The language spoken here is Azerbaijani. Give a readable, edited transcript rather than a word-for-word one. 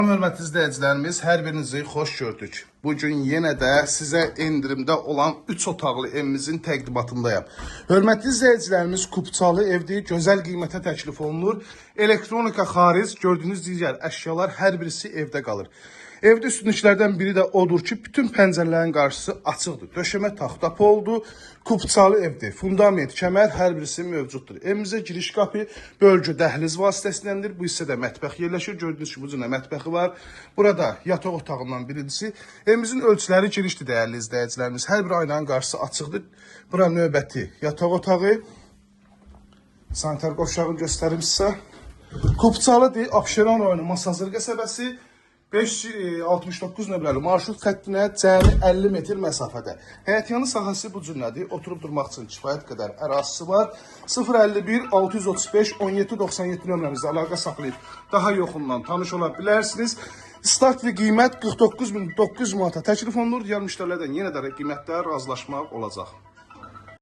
Hörmətli izləyicilərimiz, hər birinizi xoş gördük. Bu gün yenə də sizə endirimdə olan 3 otaqlı evimizin təqdimatındayam. Hörmətli izləyicilərimiz, kupçalı evdir, gözəl qiymətə təklif olunur. Elektronika xaric, gördüyünüz digər əşyalar hər birisi evdə qalır. Evdə üstünlüklərdən biri də odur ki, bütün pəncərələrin qarşısı açıqdır. Döşəmə taxta poldur, kupçalı evdir. Fundament, kəmər hər birisi mövcuddur. Evimizə giriş qapı bölgü dəhliz vasitəsindəndir. Bu hissədə mətbəx yerləşir. Gördüyünüz kimi bu cürə mətbəxi var. Burada yataq otağından birincisi. Evimizin ölçüləri genişdir dəyərli izləyicilərimiz. Hər bir aynanın qarşısı açıqdır. Bura növbəti yataq otağı. Sanitar qovşağını göstərim sizə. Kupçalıdır. Abşeron rayonu Masazır qəsəbəsi 569 nömrəli marşrut xəttinə cəmi 50 metr məsafədə. Həyətyanı sahəsi bu cürlədir. Oturub durmaq üçün kifayət qədər ərazisi var. 051 635 17 97 nömrəmizlə əlaqə saxlayıb daha yoxundan tanış ola bilərsiniz. Start və qiymət 49.900 manata təklif olunur. Digər müştərilərdən yenə də qiymətdə razılaşmaq olacaq.